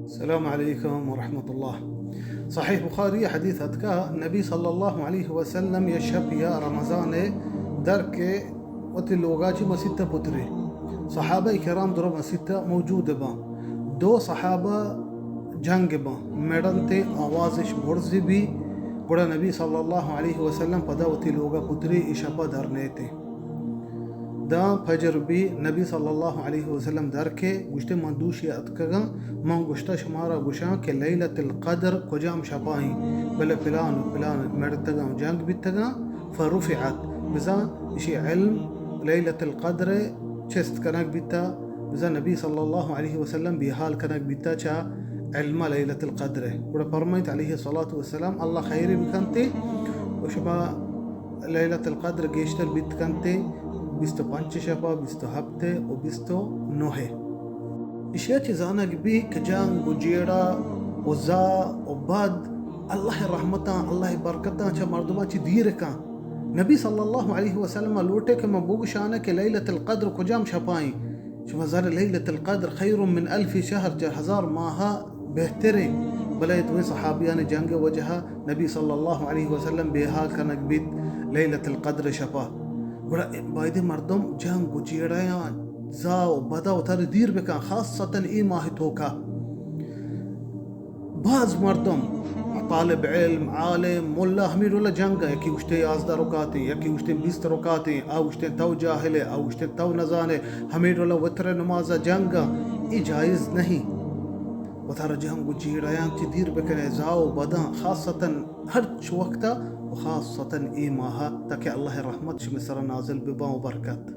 السلام علیکم ورحمۃ اللہ۔ صحیح بخاری حدیث اتکا، نبی صلی اللہ علیہ وسلم یا شپ یا رمضان در کے وتی لوگا چی مسیت پترے۔ صحابہ کرام درو مسیت موجود باں۔ دو صحابہ جنگ باں، مڑنتے آوازش برز بی، گڑا نبی صلی اللہ علیہ وسلم پدا وتی لوگا پترے، ای شپا در نیتے۔ داں فجر بی، نبی صلی اللہ علیہ وسلم در کے گوشتے، من دوشی اتکگاں، من گوشتا شمارا گوشاں کہ لیلۃ القدر کجام شپائیں، بلے پلان و پلان مڑتگاں و جنگ بیتگاں، فرفعت، بزاں اشی علم لیلۃ القدر چست کنگ بیتا، بزاں نبی صلی اللہ علیہ وسلم بیحال کنگ بیتا چا علم لیلۃ القدر۔ گڑا فرمائیت علیہ الصلوۃ والسلام، اللہ خیری بکنتے و شما لیلۃ القدر گیشتر بیت کنتے، بیست و پنچ شپا، بیست و ہپت و بیست و نہ۔ اشیا چہ زانگ بی کہ جنگ و جیڑہ و زا و بد اللہ رحمتاں، اللہ برکتاں چہ مردماں چہ دیر کن۔ نبی صلی اللہ علیہ وسلم لوٹے کہ من بگوشانہ کہ لیلۃ القدر کجام شپائیں؟ شما زانہ لیلۃ القدر خیر من الف شہر، چہ ہزار ماہ بہتریں، بلے دوئیں صحابیان جنگ وجہ نبی صلی اللہ علیہ وسلم بیحال کنگ بیت لیلۃ القدر شپا۔ گڑا بایدیں مردم جنگ و جیڑیاں، زا و بدا و تر دیر بکن، خاصتاً ای ماہ توکا۔ باز مردم، طالب علم، عالم، ملا، ہمے ڈولا جنگ ء، یکی گوشتے یازدہ رکعتیں، یکی گوشتے بیست رکعتیں، آ گوشتے تو جاہل ئے، آ گوشتے تو نزانے، ہمے ڈولا وتر نماز ء جنگ ء، اے جائز نہیں۔ وتارا جنگ و جیڑیاں چہ دیر بکنے، زا و بداں، خاصتاً ہرچ وقتا و خاصتاً اے ماہ، تاکہ اللہ رحمت شمے سرا نازل بباں و برکت۔